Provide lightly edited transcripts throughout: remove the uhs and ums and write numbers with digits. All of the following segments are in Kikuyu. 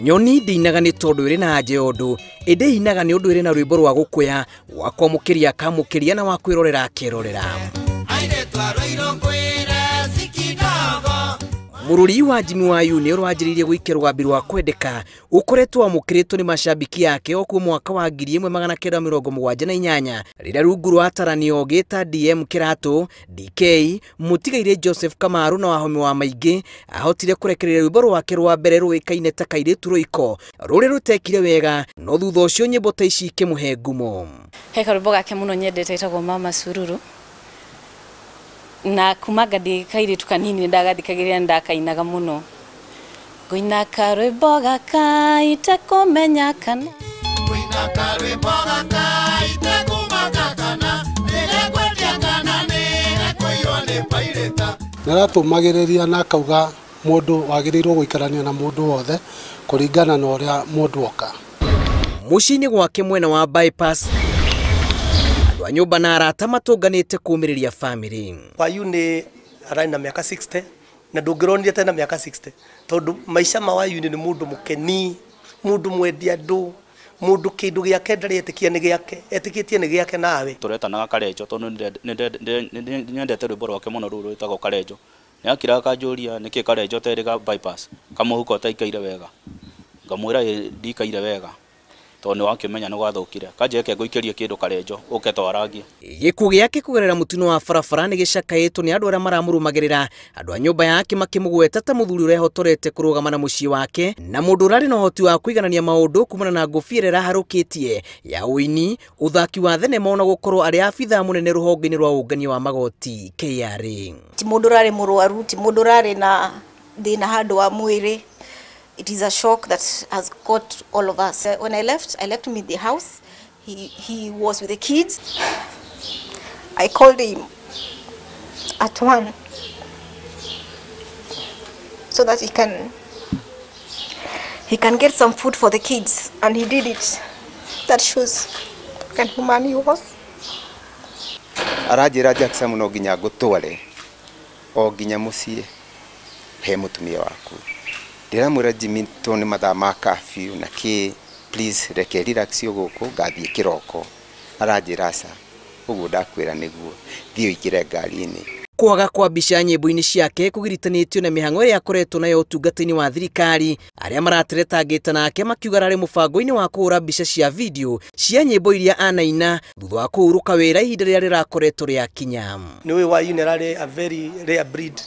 Nyoni ndĩinaga nĩ tondũ ĩrĩ na anja ya ũndũ, ĩndĩ ĩinaga nĩ ũndũ ĩrĩ na rwĩmbo rwa gũkũya, wa kwamũkĩria akamũkĩria na wa kwĩrorera akerorera. Mũrũri wa Jimmy Wayuu nĩ ũrwanjĩrĩirie gũikia rũgambi rwa kwendeka ũkoretwo wamũkĩrĩtwo nĩ macambĩki ake o kuo mwaka wa 1978 rĩrĩa rungu rwa atarani ogĩ ta DM Kĩratũ, DK, mũtigairĩ Joseph Kamaru na Wahome wa Maingĩ ahotire kũrekereria rwĩmbo rwake rwa mbere rũĩkaine ta Kairĩtu Rũiko rũrĩa rũtekire wega, no thutha ũcio nyĩmbo ta ici ikĩmũhe ngumo. He karwĩmbo gake mũno nyendete getagwo Mama Sururu, na kumanga ndĩ kairĩtu kanini nĩndagathikagĩrĩria nĩndakainaga mũno. Ngũina karwĩmbo gaka itekũmenya kana Ngũina karwĩmbo gaka itekũmaka kana nĩgekwendia kana nĩgekũiywo nĩ pairĩta. Nĩaratũmagĩrĩria na akauga mũndũ wagĩrĩirwo gũikarania na mũndũ wothe kũringana na ũrĩa mũndũ oka. Mũciĩ-inĩ gwake mwena wa bypass, andũ a nyũmba na arata matũnganĩte kũũmĩrĩria bamĩrĩ. Wayu nĩ ararĩ na mĩaka 60 na ndũngĩronire tena mĩaka 60 tondũ maica ma Wayu nĩ mũndũ mũkeni, mũndũ mwendi andũ, mũndũ kĩndũ gĩake ndarĩ etĩkia nĩ gĩake, etĩkĩtie nĩ gĩake nawe. Tũretanaga Karenjo tondũ nĩ nyendete rwĩmbo rwake mũno rũu rwĩtagwo Karenjo. Nĩ akiraga akanjũria nĩkĩ Karenjo terĩ ga bypass kamũhuko ũtaikaire wega, ngamwĩra ĩ ndikaire wega tondũ nĩ wakĩmenya nĩ gwathũkire, kanjĩke ngũikĩrie kĩndũ Karenjo ũke twarangie. Gĩkuũ gĩake kũgerera mũtino wa barabara nĩ gĩcakaĩtwo nĩ andũ arĩa maramũrũmagĩrĩra, andũ a nyũmba yake makĩmũgweta ta mũthuri ũrehotorete kũrũgama na mũciĩ wake na mũndũ ũrarĩ na ũhoti wa kũiganania maũndũ kumana na ngũbia ĩrĩa ĩraharũkĩtie ya ũini, ũthaki wa thenema ona gũkorwo arĩ abithaa mũnene rũhonge-inĩ rwa ũngania wa magoti KRA. Ti mũndũ ũrarĩ mũrwaru, ti mũndũ ũrarĩ na thĩna handũ wa mwĩrĩ. It is a shock that has caught all of us. When I left him in the house. He was with the kids. I called him at 1 so that he can get some food for the kids, and he did it. That shows what kind of man he was. Aranjĩra Jackson no nginya ngũtware o nginya mũciĩ he mũtumia waku. Ndĩramwĩra Jimmy to nĩ mathaa ma curfew na kĩ, please reke relax gũkũ ngathiĩ kĩroko. Aranjĩra aca, ũguo ndakwĩra nĩguo thiĩ ũingĩre ngari-inĩ. Kwaga kwa mbica nyĩmbo-inĩ ciake kũgiritanĩtio na mĩhang'o ĩrĩa akoretwo nayo ũtungata-inĩ wa thirikari, arĩa marateretangĩte nake makiuga ararĩ mũbango-inĩ wa kũhũra mbica cia video cia nyĩmbo iria anaina thutha wa kũhurũka wĩra ihinda rĩrĩa rĩrakoretwo rĩakinya. Nĩ ũĩ Wayu nĩ ararĩ a very rare breed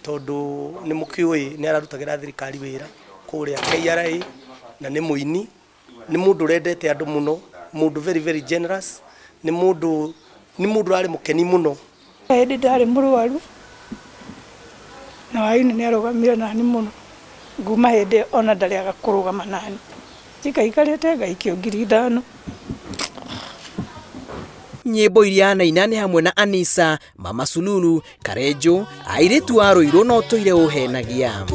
tondũ nĩ mũkĩũĩ nĩ ararutagĩra thirikari wĩra kũrĩa KRA na nĩ mũini, nĩ mũndũ ũrendete andũ mũno, mũndũ very very generous, nĩ mũndũ ũrarĩ mũkeni mũno. Hĩndĩ ndarĩ mũrwaru na Wayuni nĩ arũgamire nani mũno, nguma hĩndĩ ona ndarĩaga kũrũgama nani, njikaikarĩte ngaikio 5,000. Nyĩmbo iria anaina nĩ hamwe na Anisa, Mama Sululu, Karenjo, Airĩtu a Rũirũ na Ũtũire Ũhenagia.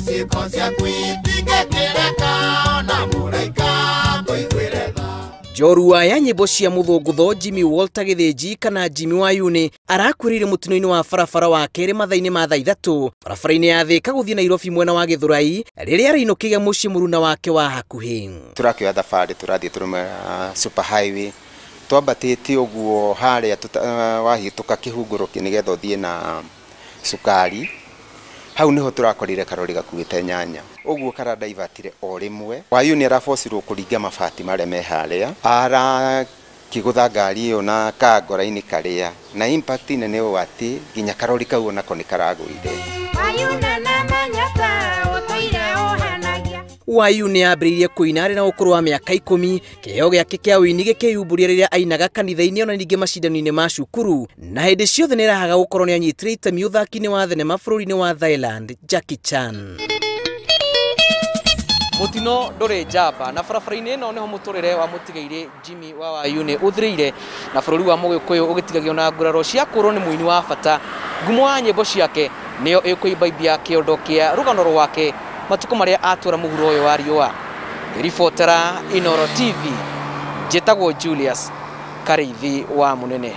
Ciĩko ciaku itingĩkĩrĩka ona mũraika kũiguĩre tha. Njorua ya nyĩmbo cia mũthũngũtho Jimmy Walter Gĩthĩnji kana Jimmy Wayuni arakuĩrĩire mũtino-inĩ wa barabara wa kerĩ mathaa-inĩ ma thaa 3 barabara-inĩ ya Thĩka gũthiĩ Nairobi mwena wa Gĩthũrai rĩrĩa arainũkĩire mũciĩ mũruna wake wa hakuhĩ. Tũrakĩoya thabarĩ tũrathiĩ tũrũme super highway twambatĩte ũguo harĩa wahĩtũka kĩhungũro nĩgetha ũthiĩ na cukari, hau niho tũrakorire karori gakuĩte nyanya ũguo karadaivatire o rĩmwe. Wayu nĩ arabocirwo kũringa mabati marĩa me harĩa arakĩgũtha ngari ĩyo na kangora-inĩ karĩa na impact nene ũũ atĩ nginya karori kau onako nĩ karagũire. Wayu nĩ ambĩrĩirie kũina arĩ na ũkũrũ wa mĩaka 10, kĩheo gĩake kĩa ũini gĩkĩyumbũria rĩrĩa ainaga kanitha-inĩ ona ningĩ macindano-inĩ ma cukuru, na hĩndĩ ciothe nĩ erahaga gũkorwo nĩ anyitire itemi ũthaki-inĩ wa thenema bũrũri-inĩ wa Thailand Jackie Chan. Mũtino ndũrĩ njamba na barabara-inĩ ĩno nĩho mũtũrĩre wa mũtigairĩ Jimmy wa Wayuni ũthirĩire na bũrũri wa Mũgĩkũyũ ũgĩtigagio na nguraro cia kũrwo nĩ mũini wa bata. Ngumo ya nyĩmbo ciake nĩyo ĩkũimbaimbia kĩondo kĩa rũgano rwake matukũ marĩa atũra mũhuro ũyũ wa riũa. Ribotera Inooro TV, njĩtagwo Julius Karĩithi wa Mũnene.